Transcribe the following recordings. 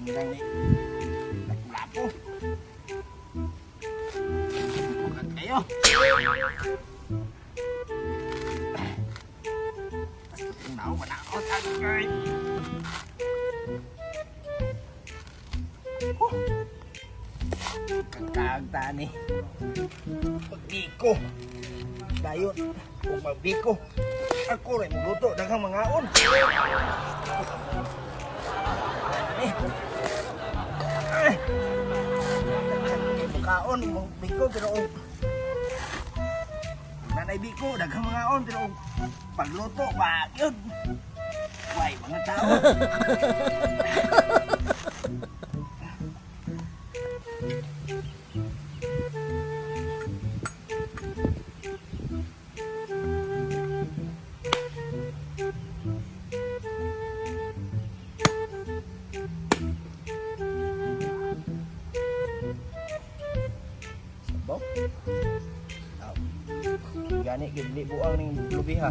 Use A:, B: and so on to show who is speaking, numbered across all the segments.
A: Sundang ni. Lapu-lapu. Bukat kayo. Basta kung nao, manakot ang kay. Huh. Kagkagta ni. Pagbiko. Dayon, kung magbiko, ako rin magluto daghang mangaon. Ani. Ay. Mukaon mo biko pero og nanay biko daghang mangaon pero og pagluto ba yun. Way mga tao. Sabaw. Aw. Gani gid di buang ning lubi ha.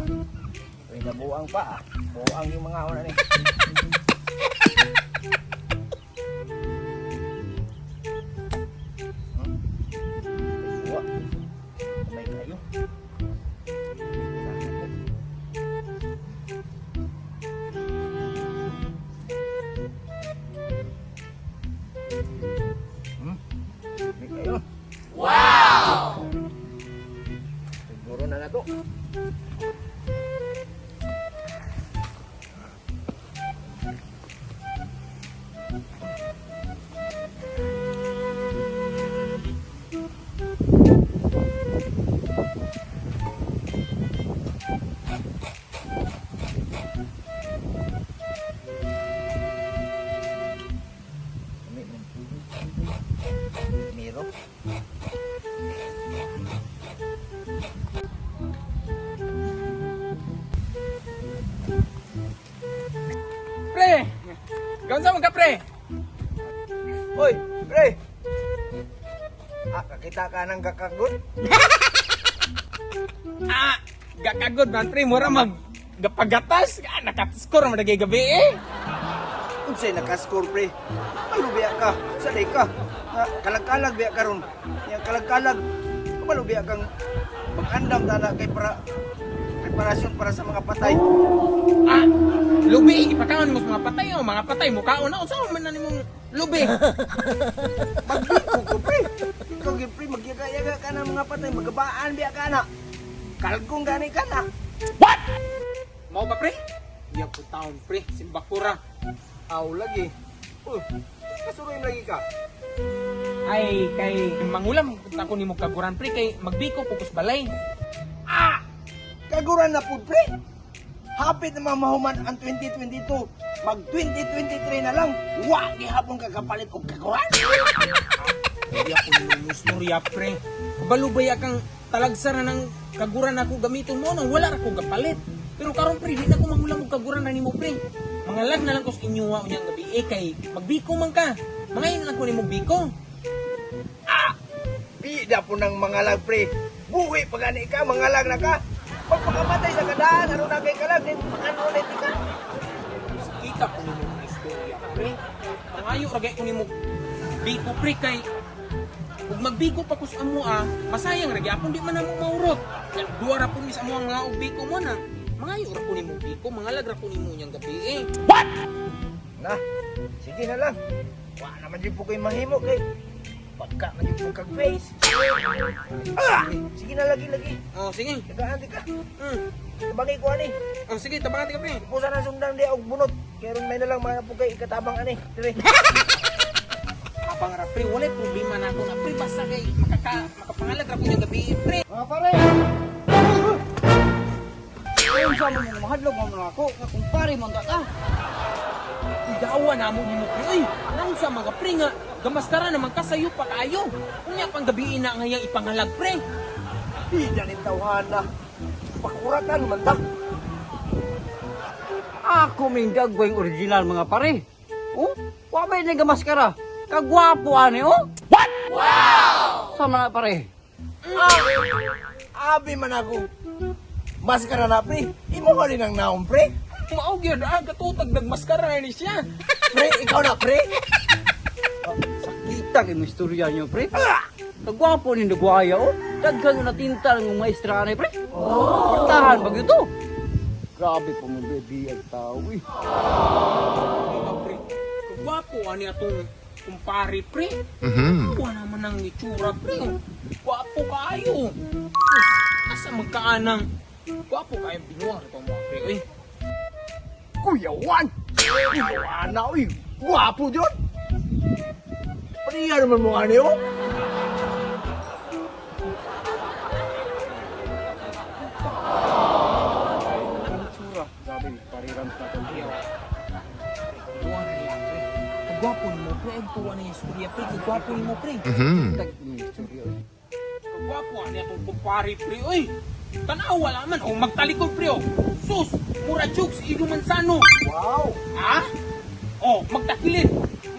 A: Uy, nabuang pa ah. Buang yung mga una ni. Buwa. Kamay kayo. Hmm? May kayo. Siguro na na to. Miro.
B: Pre! Gaunsa man ka pre?
A: Hoy, pre! Ah, kakita ka ng kakagon?
B: Ah, gakagod man pre, mura mag gapagatas. Ah, nakascore man dagay gabi eh.
A: Unsay nakascore, pre? Malubiya ka, sanay ka. Ha, kalag-kalag biya karon. Yang kalag-kalag, malubiya kang mag-andam tana kay para preparasyon para sa mga patay.
B: Ah, lubi ipakaon mo sa mga patay oh, mga patay mukaon na unsa man na nimong lubi?
A: Magbiko ko, pre. Ikaw gyud, pre, magyaga-yaga ka ng mga patay, magabaan biya ka na. Kalgong gani ka na.
B: Mao ba pre? Iya po taon pre, simbakura.
A: Aw lagi. Uy, kasuroy lagi ka.
B: Ay kay mangulam ako nimo kaguran pre kay magbiko ko kus balay.
A: Ah! Kaguran na po, pre. Hapit na mamahuman ang 2022. Mag 2023 na lang. Wa gihapon ka kapalit og kaguran.
B: Iya po nimo istorya pre. Kabalo ba ya kang talagsa na ng kaguran ako gamiton mo nang wala ra ko gapalit. Pero karon pre, di na ko mangulam og kaguran na nimo pre. Mga lag na lang ko sa inyo wa unyang gabi eh kay magbiko man ka. Mangayon lang ko nimo biko.
A: Ah! Bida po ng mga lag, pre. Buwi pa gani ka, mga lag na ka. Pagpakamatay sa kadaan, ano na kay kalag, din pakano na ka.
B: Kita ko nimo mga istorya pre. Mangayo ra gay ko nimo biko pre kay ug magbiko pa ko sa amo ah, masayang ra gyapon di man namo maurot. Duwa ra pud mi sa amo ang mga og biko mo na. Mangayo ra ko nimo biko, mangalag ra ko nimo unyang gabi eh.
A: Na, sige na lang. Wa naman din po kayo mahimo kay pagka man din po kag face. Ah! Sige na lagi lagi.
B: Oh, sige.
A: Tagaan di ka. Tabangay ko ani.
B: Oh, sige, tabangan ka pre.
A: Pusa na sundang di og bunot. Kaya ron may na lang mga po kay ikatabang ani. Dire.
B: Kapang ra pre, walay problema na ako na pre basta kay makapangalag ra ko niyang gabi eh, pre.
C: Mga pare! Unsa man mo mahadlok man mo ako nga kumpare mo ta.
B: Idawa na mo nimo pre. Uy, nang sa mga pre nga gamaskara naman ka sayo pa kaayo. Unya pang gabi na ngayang ipangalag pre.
A: Bida ni tawhana. Pakuratan man ta.
C: Ako may dagway original mga pare. Oh, wa may nagamaskara. Kagwapo ani oh. What? Wow! Sama na pare.
A: Abi man ako. Maskara na pre. Imo ka rin ang naong pre.
B: Mao gyud ah, gatutag nagmaskara ni siya.
A: Pre, ikaw na, pre.
C: Sakita kay mo istorya niyo, pre. Kagwapo ni Duguaya, oh. Daghan na tinta ng maestra ani, pre. Oh. Portahan ba gyud to? Grabe po mo baby ang tao, eh.
B: Diba, pre? Kagwapo ani atong kumpare, pre. Wala naman ang itsura, pre. Gwapo kaayo. Asa magkaanang gwapo kaayo binuang ito mga pre, oy.
A: Kuya Juan! Kuya Juan na, uy! Guwapo dyan! Pariya naman mo ani, oh! Ang tsura. Grabe, pariran sa itong
B: Binuang niya, pre. Kagwapo ni mo, pre. Ang tuwa na yung istorya, pre. Kagwapo ni mo, pre.
C: Daghan mo istorya, eh.
B: Kagwapo ani atong kumpare, pre, oy. Tanaw wala man oh, magtalikod, pre, oh. Sus, mura jokes Ido Manzano.
A: Wow!
B: Ha? Oh, magtakilid.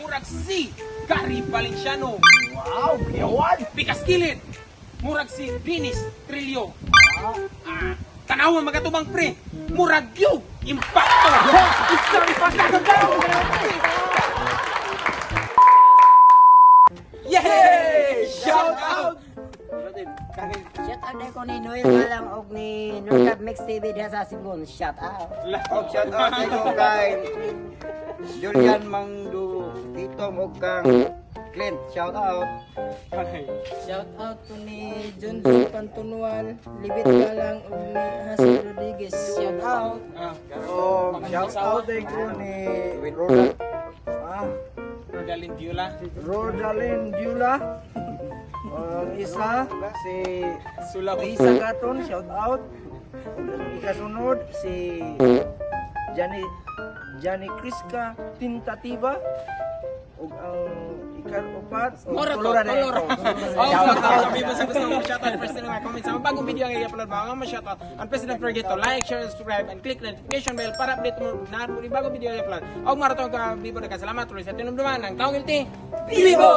B: Murag si Gary Valenciano.
A: Wow, Kuya Juan!
B: Pikas kilid. Murag si Dennis Trillo. Ah, tanawa magatubang, pre. Murag yug impacto. Isang pasagagaw. Yay! Shout out!
D: Shout out ko ni Noel Malang og ni Norcab Mix TV diha sa Sibon. Shout out.
A: Og shout out sa kay Julian Mangdu Titom og kang Clint, shout out.
E: Shout out to ni Junjun Pantunual, Libit Galang ug ni Hasan Rodriguez. Shout out.
A: Og shout out din ko ni Roda. Ah,
B: Rodalyn Diola.
A: Rodalyn Dula. Ang isa si
B: Sulaw.
A: Lisa Gaton, shout out. Ug ang ikasunod si Johnny Johnny Criska Tentativa ug ang ikaapat og
B: Mora to,
A: Tulora na
B: Tolora.
A: ito.
B: Oh, shout out. Sabi mo sa gusto mong shout out, first na comment sa mga bagong video ang i-upload mga mga shout out. And please don't forget to like, share, subscribe, and click the notification bell para update mo na po bagong video ang i-upload. Og maraton ka, Bibo, nagkasalamat. Tuloy sa tinumduman ng Taong Ilti. Bibo!